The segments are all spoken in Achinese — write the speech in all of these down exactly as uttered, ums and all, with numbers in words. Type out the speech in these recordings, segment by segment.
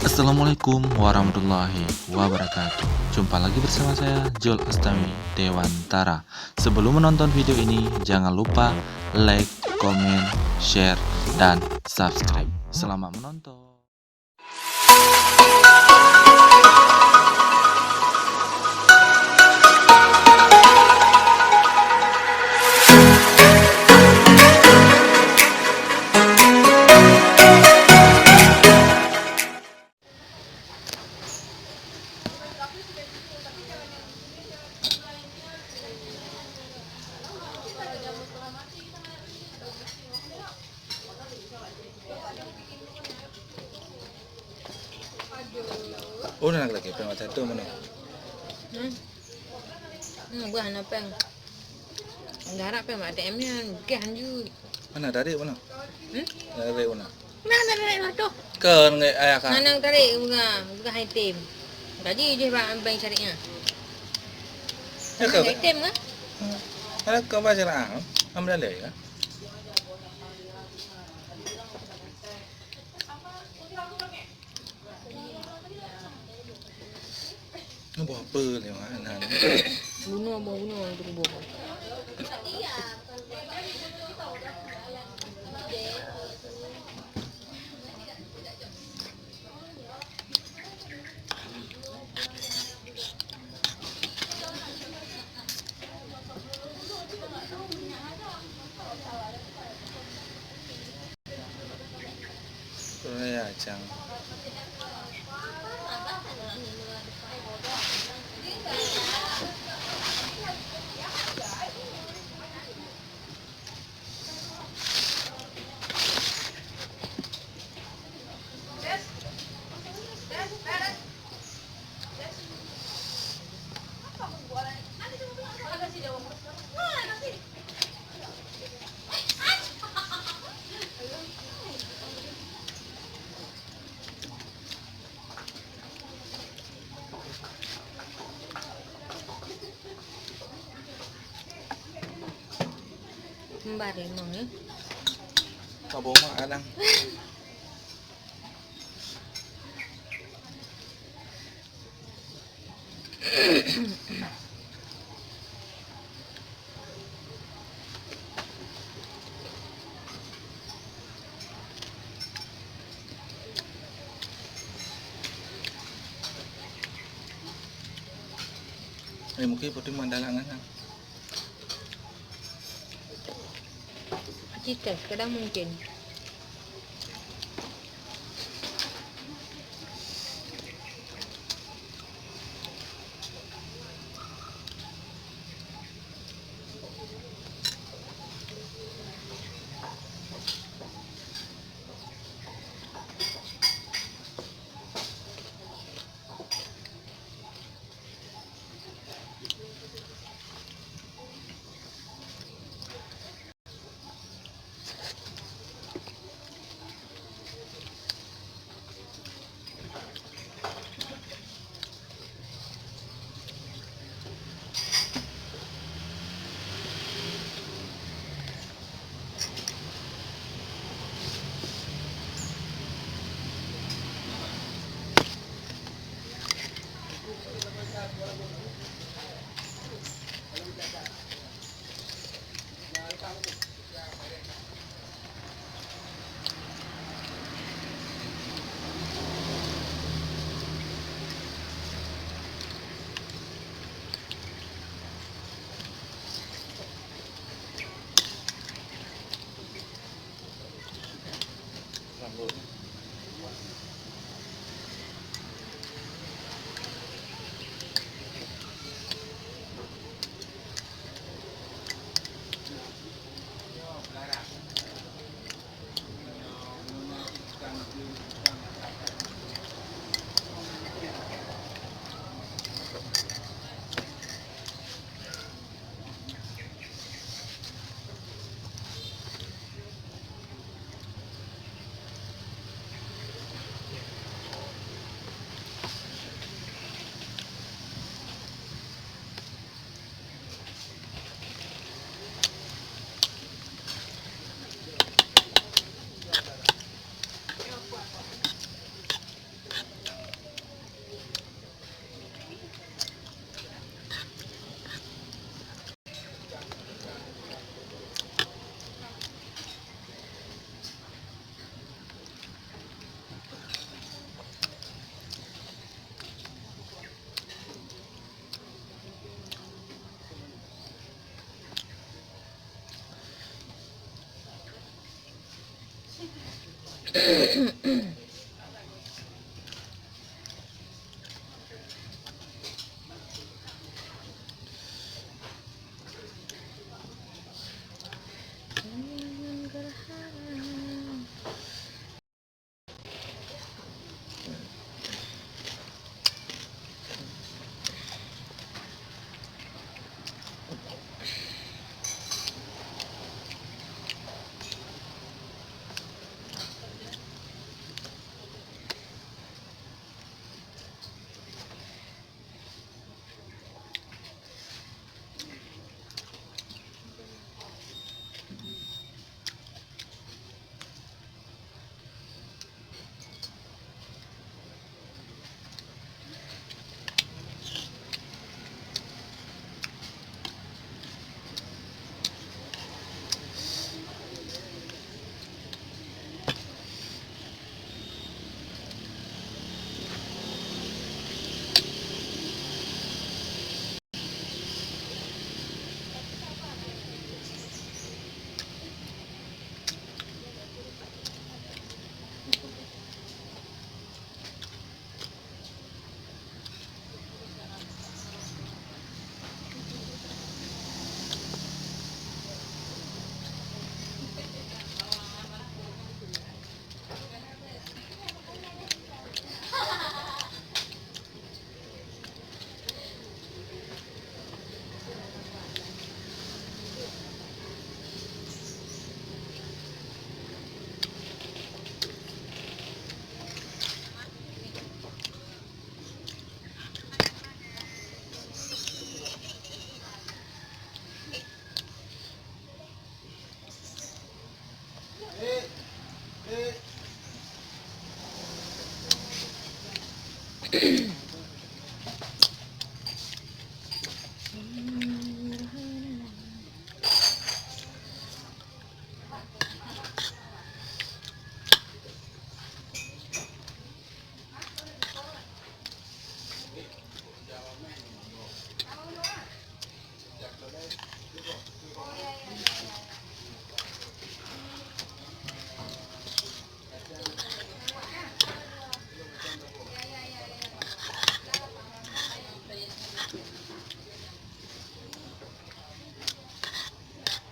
Assalamualaikum warahmatullahi wabarakatuh. Jumpa lagi bersama saya, Jul Astawi Dewantara. Sebelum menonton video ini, jangan lupa like, komen, share, dan subscribe. Selamat menonton. Oh, nak lagi peng macam tu mana? Hmm. Hmm, buah na peng. Garap peng mak A T M nyan, gah hanju. Mana tarik mana? Hmm? Tarik mana? Nah, nah, nah, nah, tu. Ke ngai ayah ka? Nah, nang tarik bunga, bunga item. Gaji je bak bank syariah. Ya ke? Item ke? Ada ke ba syariah? Am dalil ya? Buah apa ni, Mak? Nah, ni. Bunoe, buah bunoe tu buah. Raya cang. Kembar limong, eh. Ka boh mak kadang. Eh, mungkin putih mandalang kan? Cita, kadang mungkin.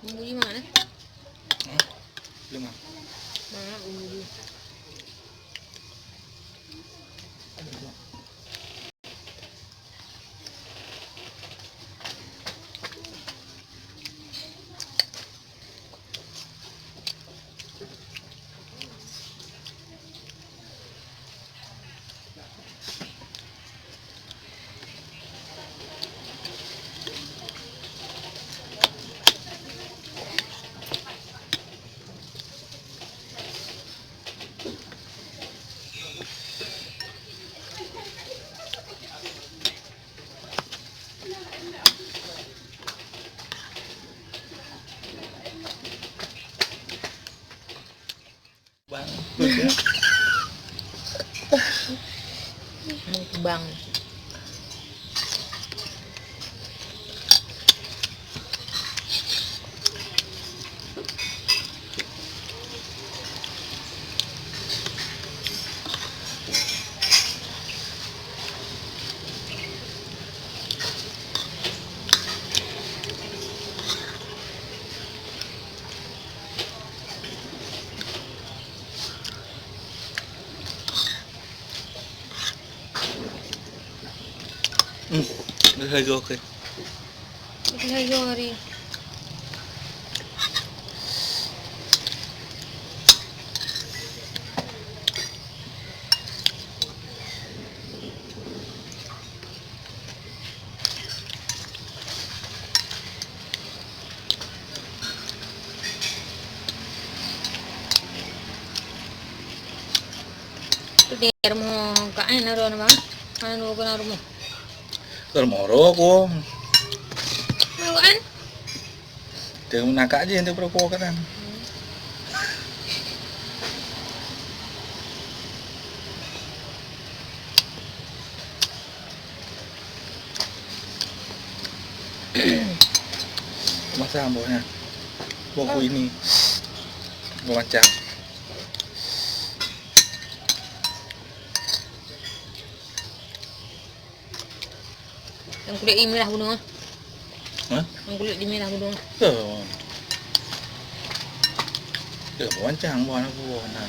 Bumbu di mana? Hah? Lemah. Mana bumbu di? Bang. Bang. Hmm, dah laju okey. Dah laju hari. Tu di rumoh kak, eh, naruh nama? Anu, kena rumoh. Rumoh ro ko. Mau kan? Teu nakak je teu peurokok kan. Masa ambo nyan. Boh ini. Boh macam. Nyang kulét ié mirah bunoe. Hah? Nyang kulét ié mirah bunoe. Tuh. Tuh, wancang buah na buah na.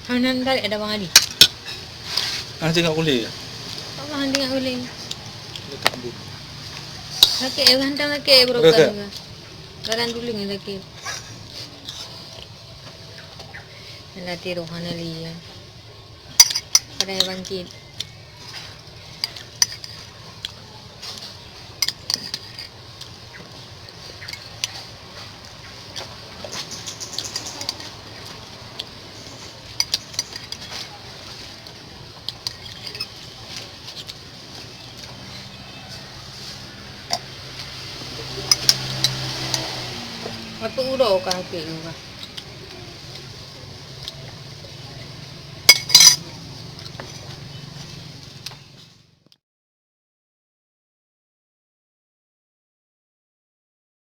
Hana ndak ada Bang Ali. Hana tengok kulét. Apa hana tengok kulét? Dekat ambil. Sakit, eh, hantam sakit, bro, Dekat. Kan. Barang dulu ni sakit. Alah, tiru hana li, ya. Pada bangkit. Apa uroe ka hakik nyoe?